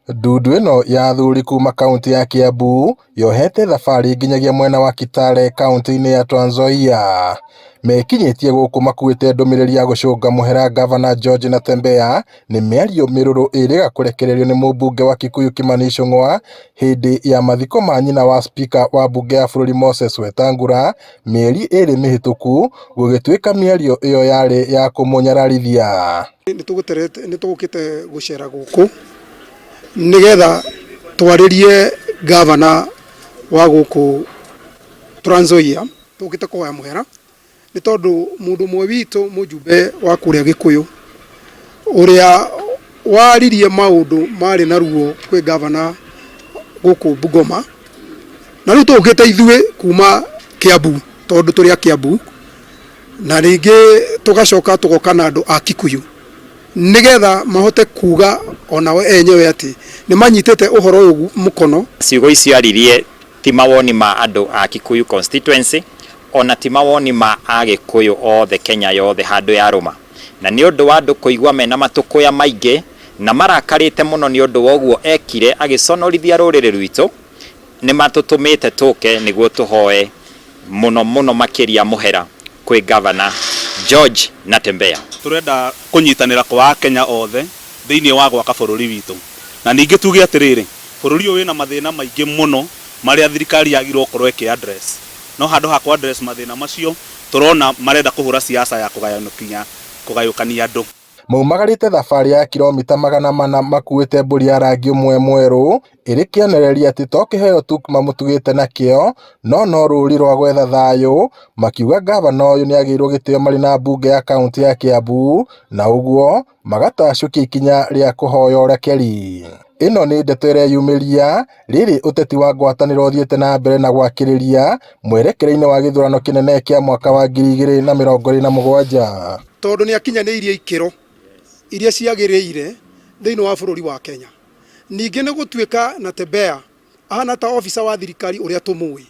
Ndundu ĩno ya athuri kuma kaunti ya Kiambu yohete thabarĩ nginyagia mwena wa Kitale kaunti-inĩ ya Trans Nzoia. Mekinyĩtie gũkũ makuĩte ndũmĩrĩri ya gũcũnga mũhera Gavana George Natembeya nĩ mĩario mĩrũrũ ĩrĩga kũrekererio nĩ mũmbunge wa Kikuyu Kimani Ichung'wa hĩndĩ ya mathiko ma nyina wa spika wa mbunge ya bũrũri Moses Wetangula mĩeri ĩrĩ mĩhĩtũku gũgĩtuĩka mĩario ĩyo yarĩ ya kũmũnyararithia. Nĩ tũgũkĩte gũcera gũkũ nĩgetha twarĩrie gavana wa gũkũ Trans Nzoia. Tũkĩte kũhoya mũhera nĩ tondũ mũndũ ũmwe witũ mũjumbe wa kũrĩa Gĩkũyũ ũrĩa waririe maũndũ marĩ na ruo kwĩ gavana gũkũ Bungoma, na rĩu tũkĩte ithuĩ kuma Kiambu tondũ tũrĩ a Kiambu, na rĩngĩ tũgacoka tũgoka na andũ a Kikuyu nĩgetha mahote kuga onao enyewe atĩ nĩ manyitĩte ũhoro ũyũ mũkono. Ciugo icio aririe ti mawoni ma andũ a Kikuyu constituency, ona ti mawoni ma Agĩkũyũ othe Kenya yothe handũ ya rũma. Na nĩ ũndũ wa andũ kũigua mena matũkũya maingĩ na marakarĩte mũno nĩ ũndũ wa ũguo ekire agĩconorithia rũrĩrĩ rwitũ, nĩ matũtũmĩte tũke nĩguo tũhoe mũno mũno makĩria mũhera kwĩ Gavana George Natembeya. Tũrenda kũnyitanĩra kwa Akenya othe thĩinĩ wa gwaka bũrũri witũ. Na ningĩ tuge atĩrĩrĩ, bũrũri ũyũ wĩna mathĩna maingĩ mũno marĩa thirikari yagĩrĩirwo gũkorwo ĩkĩ address. No handũ ha kũ address mathĩna macio, tũrona marenda kũhũra siasa ya kũgayũkania andũ. Maumagarĩte thabarĩ ya kilomita 400 makuĩte mbũri ya rangi ũmwe mwerũ ĩrĩ kĩonereria atĩ to kĩheo tu mamũtugĩte nakĩo no no rũri rwa gwetha thayũ, makiuga gavana ũyũ nĩagĩirwo gĩtĩo marĩ na mbunge ya kaunti ya Kiambu na ũguo magatacũkia ikinya rĩa kũhoya ũrekeri. Ĩno nĩ ndeto ĩreyumĩria rĩrĩ ũteti wa ngwatanĩro ũthiĩte na mbere na gwakĩrĩria mwerekera-inĩ wa gĩthurano kĩnene kĩa mwaka wa 2027. Tondũ nĩ akinyanĩirie ikĩro iria ciagĩrĩire thĩinĩ wa bũrũri wa Kenya. Ningĩ nĩ gũtuĩka Natembeya ahana ta officer wa thirikari ũrĩa tũmũĩ,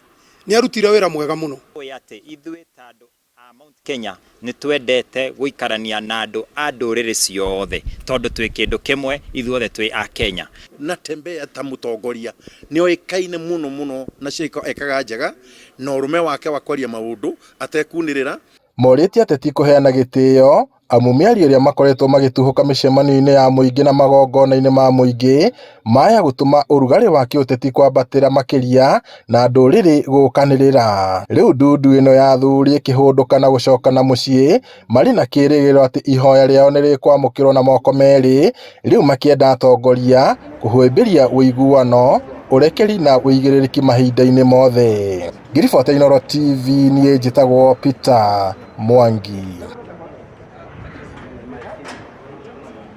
nĩ arutire wĩra mwega mũno. Atĩ ithuĩ ta andũ a Mount Kenya nĩ twendete gũikarania na andũ a ndũrĩrĩ ciothe tondũ twĩ kĩndũ kĩmwe, ithuothe twĩ a Kenya. Natembeya ta mũtongoria nĩ oĩkaine mũno mũno na ciĩko ekaga njega na ũrũme wake wa kwaria maũndũ atekunĩrĩra. Morĩtie ateti kũheana gĩtĩo amu mĩario ĩrĩa makoretwo magĩtuhũka mĩcemanio-inĩ ya mũingĩ na magongona-inĩ ma mũingĩ maya gũtũma ũrugarĩ wa kĩũteti kwambatĩra makĩria na ndũrĩrĩ gũkanĩrĩra. Rĩu ndundu ĩno ya athuri ĩkĩhũndũka na gũcoka na mũciĩ marĩ na kĩrĩgĩrĩro atĩ ihoya rĩao nĩ rĩkwamũkĩrwo na moko merĩ, rĩu makĩenda atongoria kũhĩmbĩria ũiguano, ũrekeri na ũigĩrĩrĩki mahinda-inĩ mothe. Ngĩribota Inooro TV niĩ njĩtagwo Peter Mwangi.